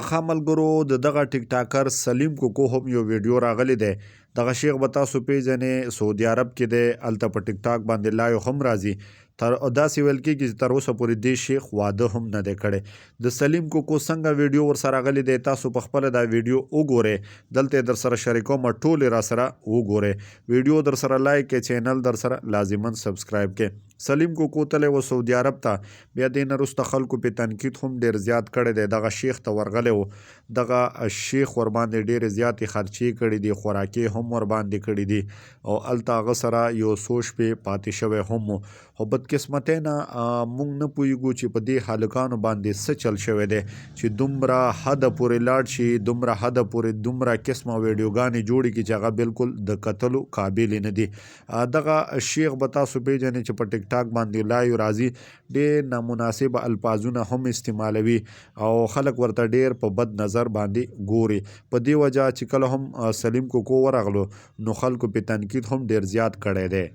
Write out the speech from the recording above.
ښه ملګرو د دغه ټیک ټاکر سلیم کوکو هم یو ویډیو راغلی دی. دغه شیخ به تاسو پیژنې، سعودي عرب کې دی، هلته په ټیک ټاک باندې لایو هم راځي. تر داسې ویل کېږي چې تر اوسه پورې دې شیخ واده هم نه دی کړی. د سلیم کوکو څنګه ویډیو ورسره راغلی دی، تاسو په خپله دا ویډیو وګورئ، دلته یې درسره شریکوم، ټول یې راسره وګورئ. ویډیو درسره لایک کړئ، چینل درسره لازما سبسکرایب کړئ. سلیم کوکو تللی و سعودي عرب ته، بیا دې نه وروسته خلکو پې تنقید هم ډېر زیات کړی دی. دغه شیخ ته ورغلی و، دغه شیخ ورباندې ډېرې زیاتې خرچې کړې دي، خوراکې هم ورباندې کړې دي او هلته هغه سره یو څو شپې پاتې شوی هم و. خو بدقسمتۍ نه موږ نه پوهېږو چې په دې هلکانو باندې څه چل شوی دی چې دومره حده پورې لاړ شي، دومره حده پورې دومره قسمه ویډیوګانې جوړې کړي چې هغه بالکل د کتلو قابلې نه دي. دغه شیخ به تاسو پیژنئ چې په ټیک ټاک باندې لایو راځي، ډېر نامناسب الفاظونه هم استعمالوي او خلک ورته ډېر په بد نظر باندې ګوري. په دې وجه چې کله هم سلیم کوکو ورغلو نو خلکو پې تنقید هم ډېر زیات کړی دی.